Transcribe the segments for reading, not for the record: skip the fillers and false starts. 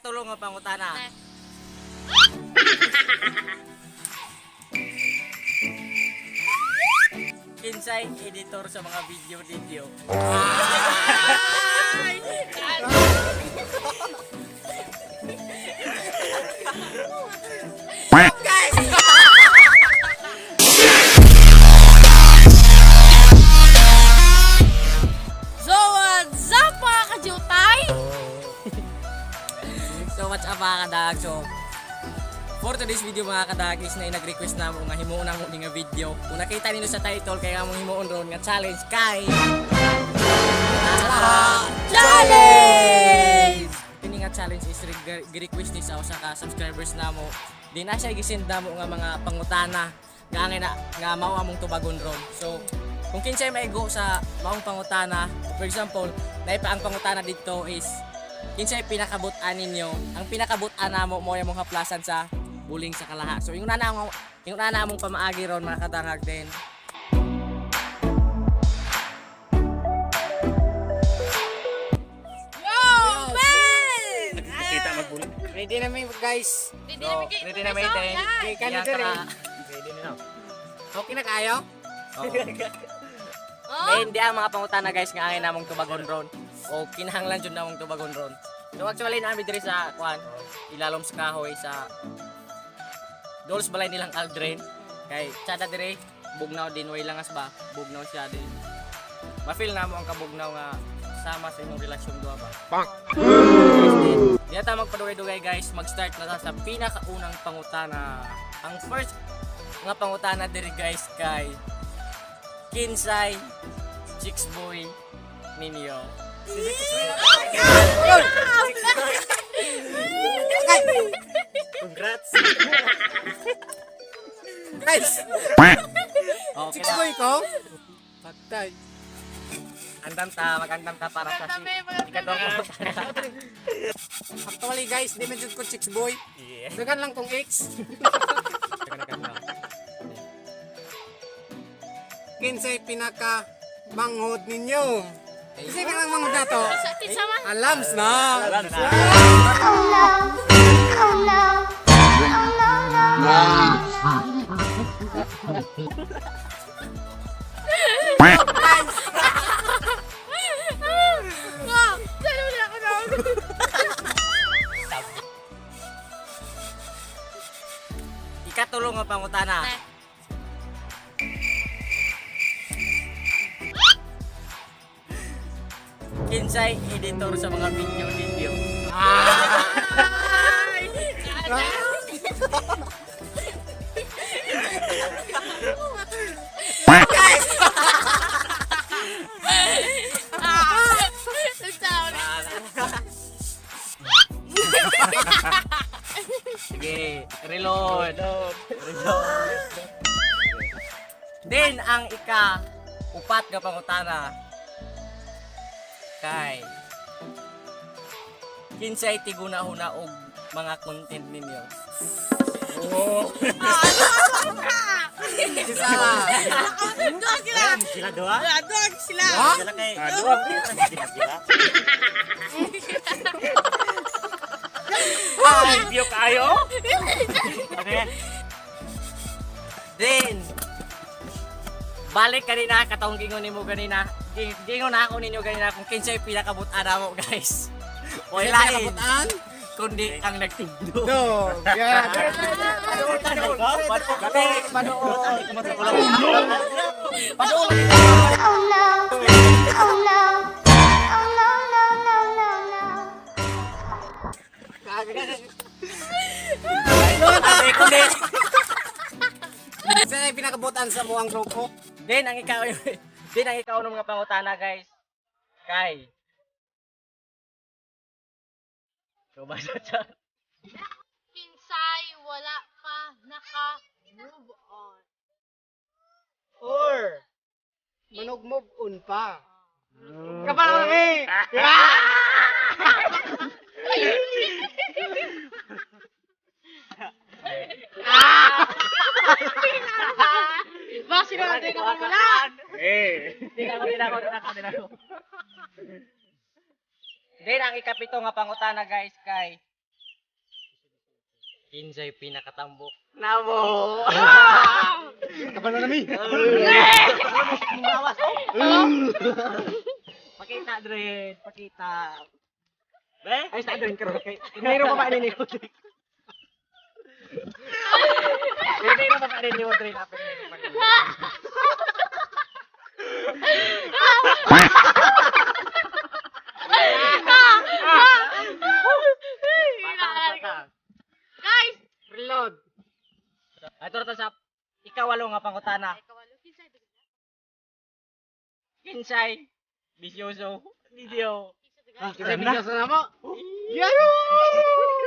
Ikatulo nga pangutana. Kinsay editor sa mga video video? So, what's up, mga kajutay? So what's up, mga kadag? So for today's video, mga kadag, is na nag-request na mo nga himuon na mo ni nga video. Kung nakita ninyo sa title kay among himuon ron nga challenge kay Challenge! Kini nga challenge is gi-request ni sa usa ka subscribers namo. Di na siya gisend namo nga mga pangutana nga angay na nga mao among tubagon ron. So kung kinsay maigo sa maong pangutana, for example, naipa ang pangutana dito is kinsay pinakabut-an ninyo. Ang pinakabut-an namo mo among haplasan sa buling sa kalaha. So ingon na among pamaagi ron, mga kadangag, din. Yo, man! Kita magbulit. Ready na mi, guys. Ready na mi kay- Ready na mi din. Okay, kani Iya, dere. Ready na. Okay na kayo? Oo. Oh? Then, di ang mga pangutana, guys, nga angay namong tubagon ron. O kinahanglan jud namong tubagon ron. So actually naami diri sa kuan, ilalom sa kahoy sa dols balay nilang Aldrin. Kay tsada diri bugnaw din, way langas ba? Bugnaw siya din. Ma-feel namo ang kabugnaw nga sama sa inyong relasyon duha ba. Guys, din, di na ta magpadugay-dugay, guys, mag-start na ta sa pinakaunang pangutana. Ang first nga pangutana diri, guys, kay kinsay chicks boy ninyo? Congrats. Guys, Okay chicks na. boy ko. Patay. Andam ta, magandam ta para sa Magandam eh, magandam ikaduhang eh. pangutana. Actually, guys, di man jud ko chicks boy. Yeah. Dagan lang kong ex. Kinsay pinaka manghod ninyo? Kasi pinaka manghod na to. Sa kinsa man? Alams na. Alam na. Oh no. Oh no. Oh no, no, no. Ah, sana wala ako na. Ikatulo nga pangutana. Kinsay editor sa mga video video? Ah, nagtawa na. Sige, reload. Reload. Then ang ika upat nga pangutana kay kinsay tiguna-huna og mga content ninyo? Isa. Duha sila. Sila duha? Ah, duha sila. Ha? Sila kay duha. Sila sila. Review kayo? Ano yan? Then balik kanina katong gingon nimo ganina. Gingon na ako ninyo ganina kung kinsay pinakabut-ana mo, guys. Kinsay Wala lain pinakabutan? kundi ang nagtindo. No. Yeah. Padool. Oh no. Oh no. Oh no, no, no, no, no. Kundi. Kinsay pinakabutan sa muang grupo? Then ang ikaw ng mga pangutana, guys. Kay So ba siya? Kinsay wala pa naka-move on? Or manog move on pa. Kapal kami. Ba, sino na din ako wala? Eh. Dinako, dinako, dinako, dinako. Then ang ikapito nga pangutana, guys, kay Kinsay pinakatambok namo. Kabalo na mi. Pakita, Dren. Pakita. Be? Ay, sa Dren karon kay. Meron pa ba ni Dren? Meron pa ba ni Dren? Apil meron pa ni. Guys! Reload. Ato ra ta sa ikawalo nga pangutana. Kinsay ba? Kinsay bisyoso video. Kinsay bisyoso na mo? Yeah!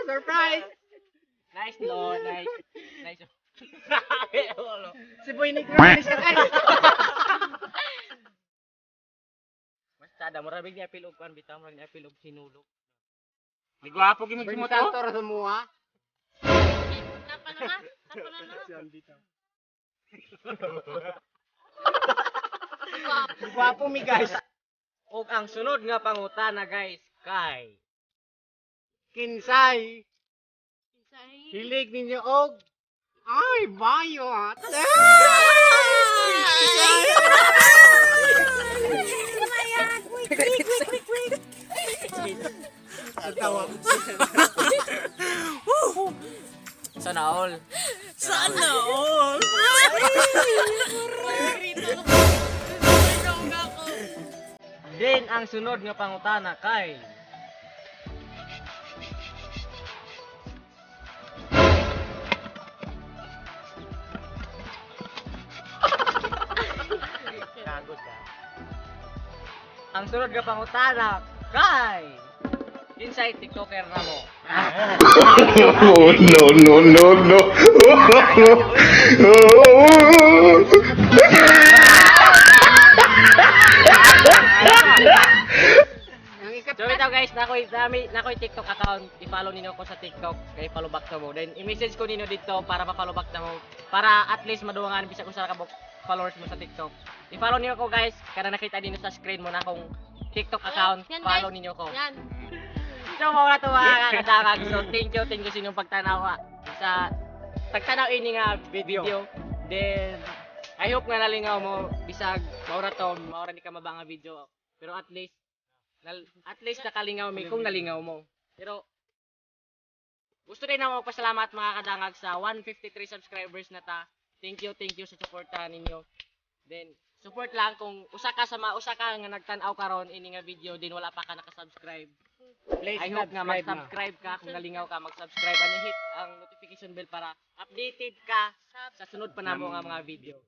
Surprise! Nice no, nice. Nice. Si Boy Nick Reyes ka guys. Basta da mura big ni apil og kuan bitaw mura ni apil og sinulog. Ni gwapo gyud Bernie mo to. Santo ra sa mua. Napa na nga? Napa na nga? Gwapo mi guys. Og ang sunod nga pangutana guys kay Kinsay Kinsay. hilig ninyo og ay bayot. Ang tawa. Sana all. Sana all! Paborito ko. Paborito ko. Then ang sunod nga pangutana kay Kagod ka. Ang sunod nga pangutana kay Kinsay TikToker na mo. Oh, no, no, no, no. Ang ikat So ito guys, nakoy dami, nakoy TikTok account. I-follow ninyo ko sa TikTok kay follow back na mo. Then i-message ko ninyo dito para ma-follow back na mo para at least maduwangan bisag usa ka followers mo sa TikTok. I-follow niyo ko guys, kada nakita ninyo sa screen mo na akong TikTok account, Yan, guys. follow ninyo ko. Yan. So mao na to mga kadangag. So thank you sa inyong pagtanaw sa pagtanaw ini nga video. Then I hope nga nalingaw mo bisag mao ra to, mao ra ni ka maba nga video. Pero at least at least nakalingaw mi kung nalingaw mo. Pero gusto rin na magpasalamat mga kadangag sa 153 subscribers na ta. Thank you sa suporta ninyo. Then support lang kung usa ka sa usa ka nga nagtan-aw karon ini nga video din wala pa ka naka-subscribe. Please I hope nga subscribe na. mag-subscribe ka kung nalingaw ka mag-subscribe and hit ang notification bell para updated ka sa sunod pa namo nga mga video.